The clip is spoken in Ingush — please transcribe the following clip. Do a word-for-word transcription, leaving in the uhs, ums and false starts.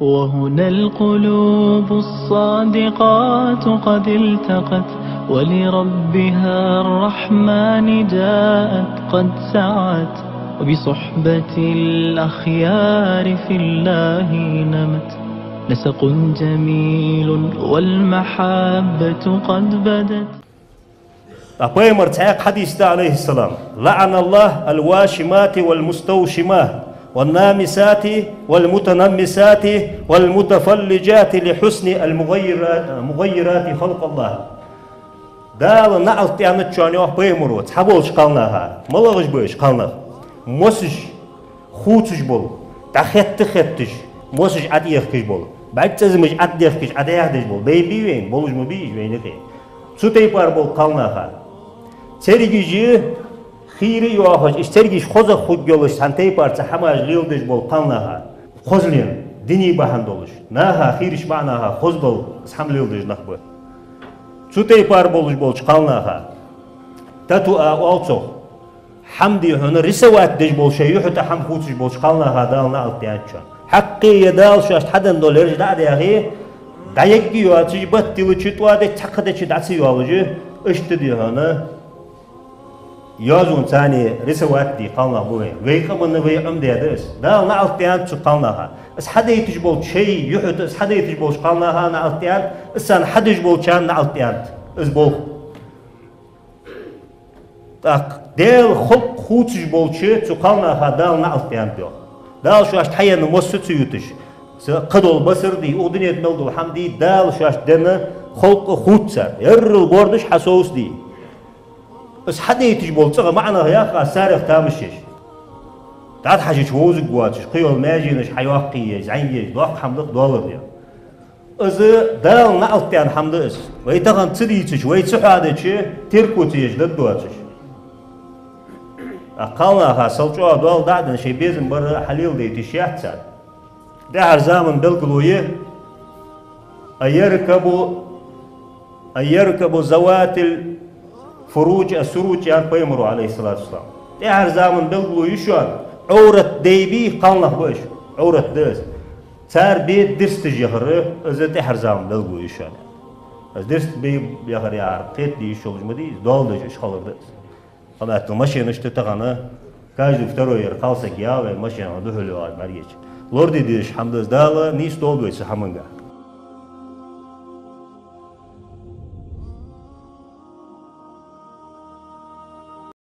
وهنا القلوب الصادقات قد التقت، ولربها الرحمن جاءت قد سعت، وبصحبة الأخيار في الله نمت. نسق جميل والمحبة قد بدت. А пайхамара цхьаькха хьадис да, عليه السلام: «لعن الله الواشمات والمستوشمات والنامصات والمتنمصات والمتفلجات لحسن المغيرات، المغيرات خلق الله». Дала наӀалт аьннад шоана, йоах пайхамара, цхьаболча кхалнаха, малагӀаш ба уж кхалнах? Мосаш хувцаш бола, дӀахетта-хетташ, мосаш Ӏодехкаш бола, бӀарг цӀазамаш Ӏодехкаш, Ӏодехкаш бола, бай бий вайна, болаш ма бий уж вайна юкъе. Цу тайпара бола кхалнаха. Цергаш хийра йоахаш, уж цергаш хозагӀа хургйолаш, цхьан тайпара цхьа хӀамаш леладеш бола кхалнаха. Хозлен, дини бахьан долаш, наха, хийрача маӀа наха хозбала из хӀама леладеш нах ба. Цу тайпара болаш болча кхалнаха. Тату а оал цох. ХӀама дий хьона, рисовать деш бола, шоай юхьа тӀа хӀама хувцаш болча кхалнаха Дала наӀалт аьннад шоана. Хьакхе е Дала шоашта хьаденна дола ераш дӀа а даьхе, дӀаергйоацаш, баттилача, тӀоа деча, цхьаккха деча дӀа ца йоалаш, иштта дий хьона, йоазонца царна рисовать дий кхалнах ба вай. Вай къаманна вай Ӏомадаь да из. Дала наӀалт аьннад цу кхалнаха. Из хьадайташ болча, шоай юхьа тӀа из хьадайташ болча кхалнаха наӀалт аьннад, из царна хьадеш болчарна наӀалт аьннад. Из болх. ТӀаккха Даьла халкъ хувцаш болча цу кхалнаха Дала наӀалт аьннад, йоах. Дала шоашта хьаенна мосса ца юташ, са кхыдола басар дий, укх дунен тӀа мел дола хӀама дий, Дала шоашта денна халкъ хувц цар. Ерригал борнаш хьасовс дий. Из хьадайташ бола цӀагӀа маӀа нах яха, царех тамаш еш. ДӀатӀахьежача вовзаргвоацаш, кхыйола маьженаш хьайоаккхий еш, зӀамига еш, доккха хӀама да-кх долар дер. Из Дала наӀалт аьнна хӀама да из. Вай тахан ца дийцача, вай ца хьоадича, терко ца еш даргдоацаш. А кхалнаха сел чӀоагӀа доал дӀа а денна, шоай безам бар хьалеладайта йиш яц царна. ТӀехьара заман белгало я: «أن يركب، أن يركب ذوات الفروج السروج», аьннад пайхамара, عليه الصلاة والسلام. ТӀехьара заман белгало я шоана, Ӏоврат дай бий, кхалнах ба уж, Ӏоврат да из. Цар бе дирсташ яхар, из тӀехьара заман белгало я шоана. Из дирст бе яхар яхар кхетаде йиш йолаш ма дий, доал деш уж хилар да из. Хьанатта машенаш да тахан, каждый второй-ер кхалсаг я вай машена духьал йоагӀаш бӀаргех. Лораде дезаш хӀама да из, Дала нийсдолда вай цу хӀаманга.